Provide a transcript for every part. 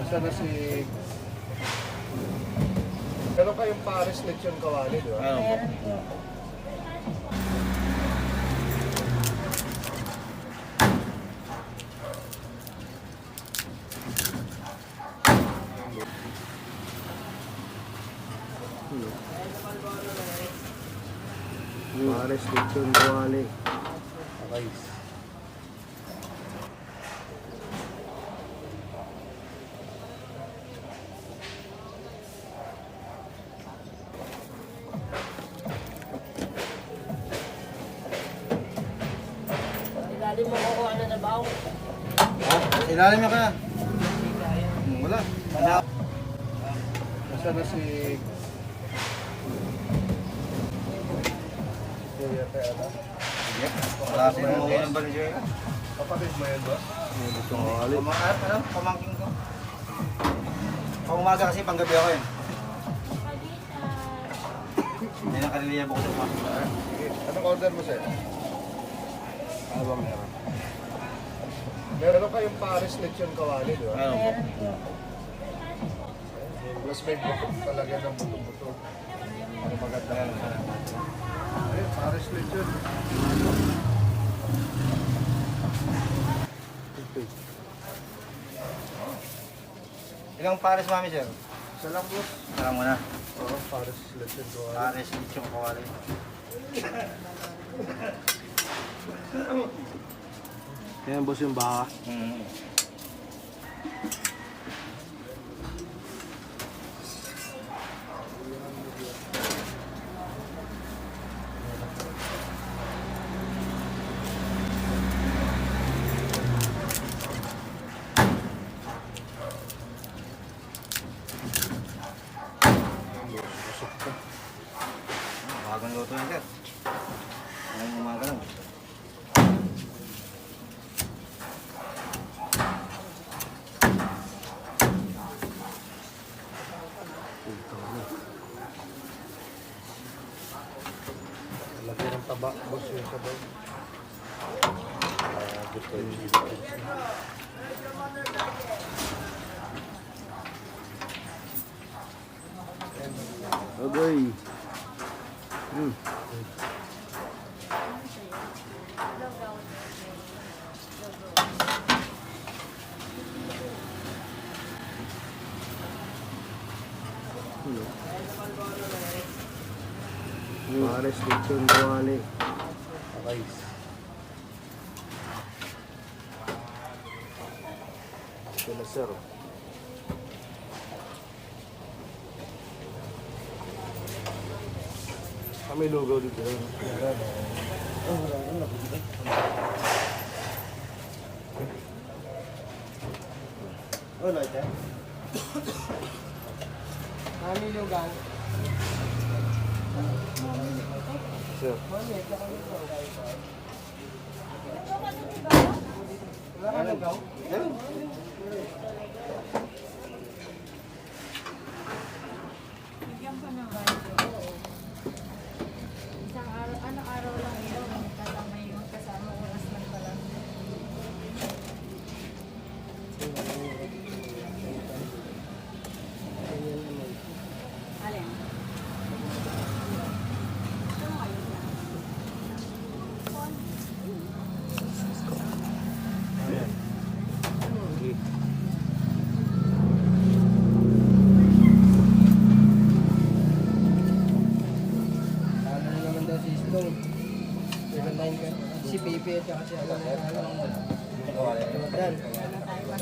Nasaan na si... Meron kayong Paris lechon kawali, di ba? Ano po? Meron po. Paris lechon kawali. Okay. Ilalim mo kukuha na na baw. Ha? Ilalim niya kaya? Wala. Wala. Nasaan na si... Si Kuya Pera? Sige. Wala kasi umuwi ng Valenzuela. Kapatid mo yun, boss? Lechon kawali. Ano? Pamangking ko. Pang umaga kasi, panggabi ako eh. Hindi na kariliyan ko sa umaga. Sige. Anong order mo, sir? Ano ba meron? Meron kayong Paris lechon kawali, di ba? Ano po? Meron po. Plus may buto talaga ng buto-buto. Para maganda yan. Ayun, Paris lechon. Ito. Ilang pares mami sir? Isa lang, boss. Isa lang muna. Oo, Paris lechon kawali. Pares lechon kawali. Yan boss yung baka. Busog ka. Bagong luto yan sir. Ngayong umaga lang. Ito na. Laki ng taba, boss, yung sabaw. Ah, gusto yung chili. Agoy. Pares lechon kawali. Okay. Ito na, sir. Ah, may lugaw dito. Meron. Oh, wala. Ano dito? Wala ito. Mami lugaw. Sir. Mami, wala ka lugaw. Wala ka lugaw? Meron. Bigyan ko ng rice. Oo. Isang araw, ano araw lang yun. Kasama yung kasama oras lang pala. Alin? Ayan. Okay. Ano na naman daw si Stone. 7-9 ka. Si Pepe at saka si ano ano. Kawali. Jordan.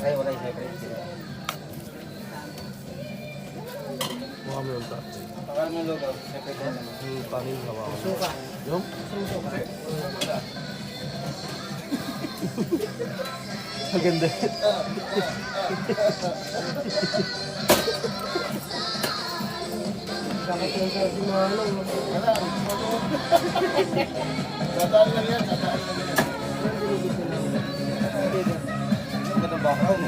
Ay, wala yung separate. Mukha mo yung tatay. Pakala mo yung lugaw. Separate na naman. Yung panin hawa ko. Suka. Yung? Suka. Maganda. Bakit lang daw si Manong? Dadaan lang yan. Dadaan lang yan. Ang ganda background.